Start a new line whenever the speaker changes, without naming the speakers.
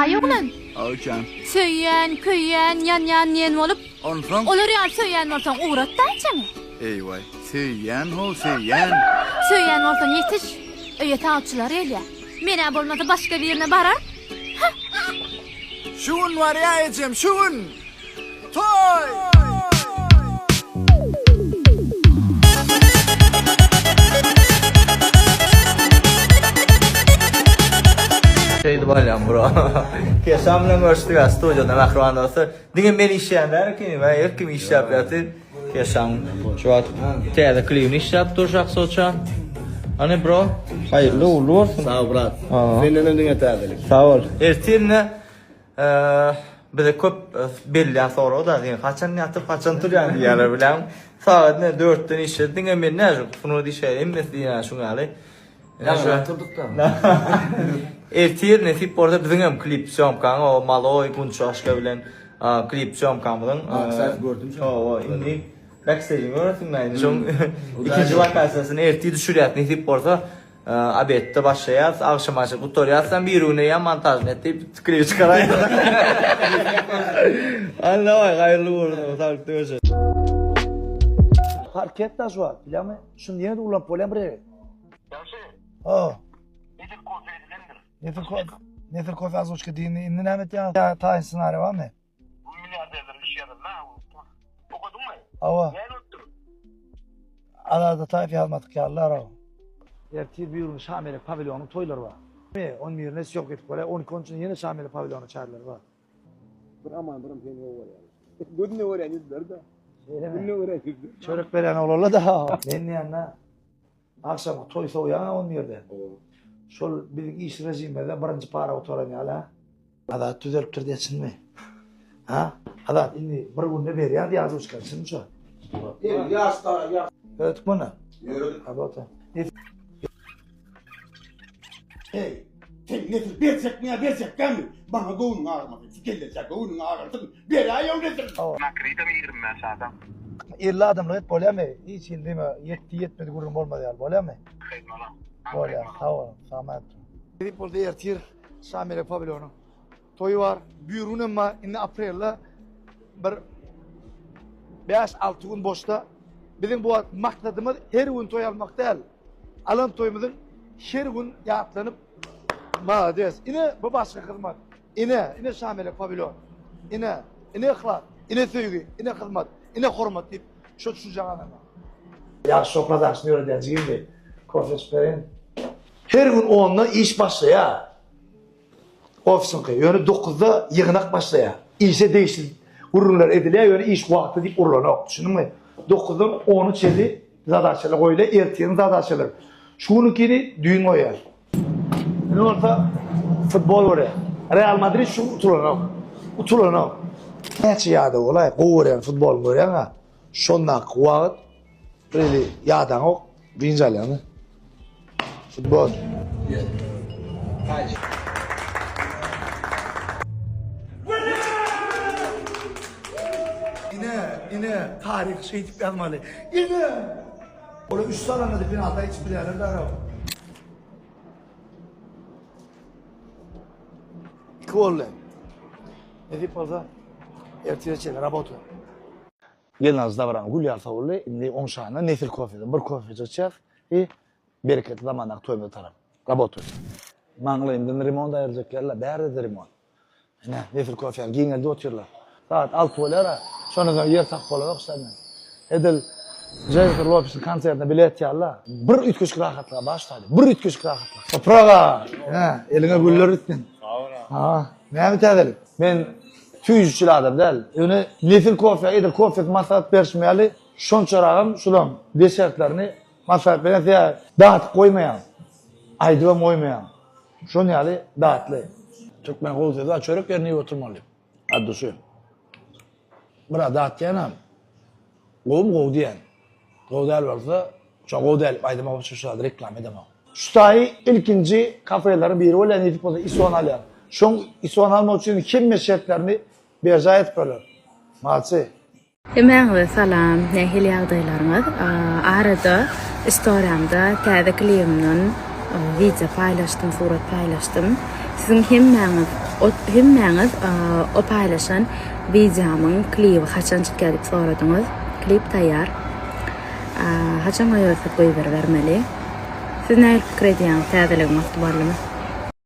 Aý oglan.
Aw jan.
Söýýän, köýýän, ýanýan diýen bolup.
Onsoň?
Olar ýaly söýýän bolsaň ugrat-da ejeňi.
Eý-waý, söýýän how, söýýän.
Söýýän bolsaň ýetiş. Öýe sawçylar gelýär. Men-ä bolmasa başga birine bararyn. Hah.
Şu gün barýa ejem, şu gün! Toý!
Şeýdip alýan bro. Keşan bilen görüşdik ha studiýada mähriban dostlar. Diňe men işleýän däl ekeni, men her kim işläp ýatyr. Keşan şu wagt täze klibini işläp dur Žaksoça. Hany bro, haýyrly uğurly bolsun.
Sag brat. Sendenem diňe täzelik.
Sag bol. Ertir ine Bize köp berilýän sorag-da, sen haçan ýatyp, haçan turýaň diýýärler bileň. Sagat ne dörtden işledi, diňe men näme şu sungat işgäri hemmesi diýýär şuň ýaly.
Ýaňyrak turduk-da.
Ertir nesip bolsa biziň hem klip sýomkaň o Maloý Gunça Aşka bilen klip sýomkamyzyň.
Backstage gördüm şony.
Hawa, indi backstage'ini görersiň indi şoň ikinji lokasiýasyny ertir düşürýäs nesip bolsa. Obedde başlaýas, agşamaça gutarýas, bir gün eýýäm montažyny et diýip klip çykaraýas. Alla waý, haýyrly bolsun, saglykda görşeris.
Parket daş bar, bilýäňmi? Şuny ýene-de ulanyp bolýar bir gezek.
Ýagşy.
Ha.
Nesil kofe edilendir.
Nesil kofe, Nesil kofe azwuçka diýende indi näme etýäň? Taýyn ssenariý barmy?
Bu milliarderler iş ýazyldy. Okadyňmy?
Hawa.
Näme bolupdyr?
Azat Ataýew ýazmadyk ýalylar o. Ertir bir gün Şamelek pawilonyň toýlary bar. On birine sýomka edip bolýar, on iki on üçüne ýene Şamelek pawilonyň çäreleri bar.
Bir aman birim seni gowy görýär. Gözüne görýän ýüzleri-de.
Şeýlemi?
Gününe görýän ýüzleri.
Çörek berýän oglanlar-da. Men diýende agşamky toý sowýaň on birde. Şol biziň iş režimimizde birinji para gutaran ýaly-a. Azat düzelipdir diýe çynmy? Ha? Azat indi bir günde berýär diýe azuşka çynmy şo?
50 ýaşda ýa.
Ýöretdik muny.
Ýöredik.
Rabota.
Hey, sen nesil berjekmi ýa berjek dälmi? Maňa göwnüň agyrmasyn, şu gelneje göwnüň agyrsyn, beräý-ow nesil!
Nakrytam 25 adam.
50 adamlyk et bolýamy? Hiç hili diýme, ýetdi ýetmedi gürrüň bolmaz ýaly bolýamy? Bolýar, sag boluň, salamat. Nesip bolsa ertir Şamelek pawilonyň toýy bar. Býurunem bar. Indi aprelde bir 5-6 gün boşda. Biziň bu wagt maksadymyz her gün toý almak däl. Alan toýumyzyň her gün ýatlanyp malades. Ine bu başga hyzmat. Ine, ine Şamelek pawilon. Ine, ine yhlas, ine söýgi, ine hyzmat, ine hormat diýip şo düşünje gazanmak. Ýagşy şo production ýöredýän jigimdi. Kofe içip bereýin. Her gün onda iş başlaýar. Ofisiňki. Ýöne dokuzda ýygnak başlaýar. Işe degişli gürrüňler edilýär, ýöne iş wagty diýip urlanok. Düşündiňmi? Dokuzdan ona çenli zadaçalar goýulýar, ertiriň zadaçalary. Şu gününkini düýn goýýar. Indi bolsa futbol görýär. Real Madrid şu gün utulanok. Utulanok. Näçe ýadaw bolaý, gowy görýän futbolyňy görýäň-ä. Şondaky wagt Really ýadaňok, dynç alýaňmy? Futbol. Ine, ine, taryh şeýdip ýazmaly. Ine! Olar üç salanda-da penalta ýetişip bilýärler dara. Iki boldy. Nesip bolsa, ertire çenli rabota. Gelnalyjy dabaranyň gül ýaly sowuldy. Indi oň şanyna Nesil kofeden bir kofejik içýäs i bereketli zamandaky toýumyza tarap. Rabotuý. Maňlaýymdan remont aýyrjak ýerler, bärde-de remont. Ine, Nesil kofäni giňeldip otyrlar. Sagat alty bolýar-a. Şondan soň ýer tapyp bolanok şäherden. Edil Jennifer Lopesiň konsertine bilet ýaly-la. Bir üýtgeşik rahatlyga bar şu taýda. Bir üýtgeşik rahatlyk. Toprak-a! Ine, eliňe güller bitsin.
Sag bol-a.
Ha, näme täzelik? Men süýjüçil adam däl. Ýöne Nesil kofe edil kofesi maslahat berşim ýaly şonçaragam şulaň desertlerini maslahat berýän sebäbi datyp goýmaýaň. Aýdybam goýmaýaň. Şon ýaly datly. Türkmen gowy sözi bar çörek ýerine iýip oturmaly diýip. At duşy. Biraz datýanam. Gowumy gowy diýýän. Gowy däl bolsa, şo gowy däl diýip aýdamok, şu zady reklama edemok. Şu taýy ilkinji kafeleriň biri bolýar, nesip bolsa ISO-ny alýar. Şoň ISO-ny almak üçin hemme şertlerini berjaý edip berler. Malçy.
Hemmäňize salam, nähili ýagdaýlaryňyz? Arada istoriýamda täze klibimden wideo paýlaşdym, surat paýlaşdym. Siziň hemmäňiz. O hemmäňiz o paýlaşan wideomyň klibi haçan çykýar diýip soradyňyz. Klip taýýar. Haçan goýbersek goýberibermeli. Siz nähili pikir edýäňiz täzeligiň wagty barlymy?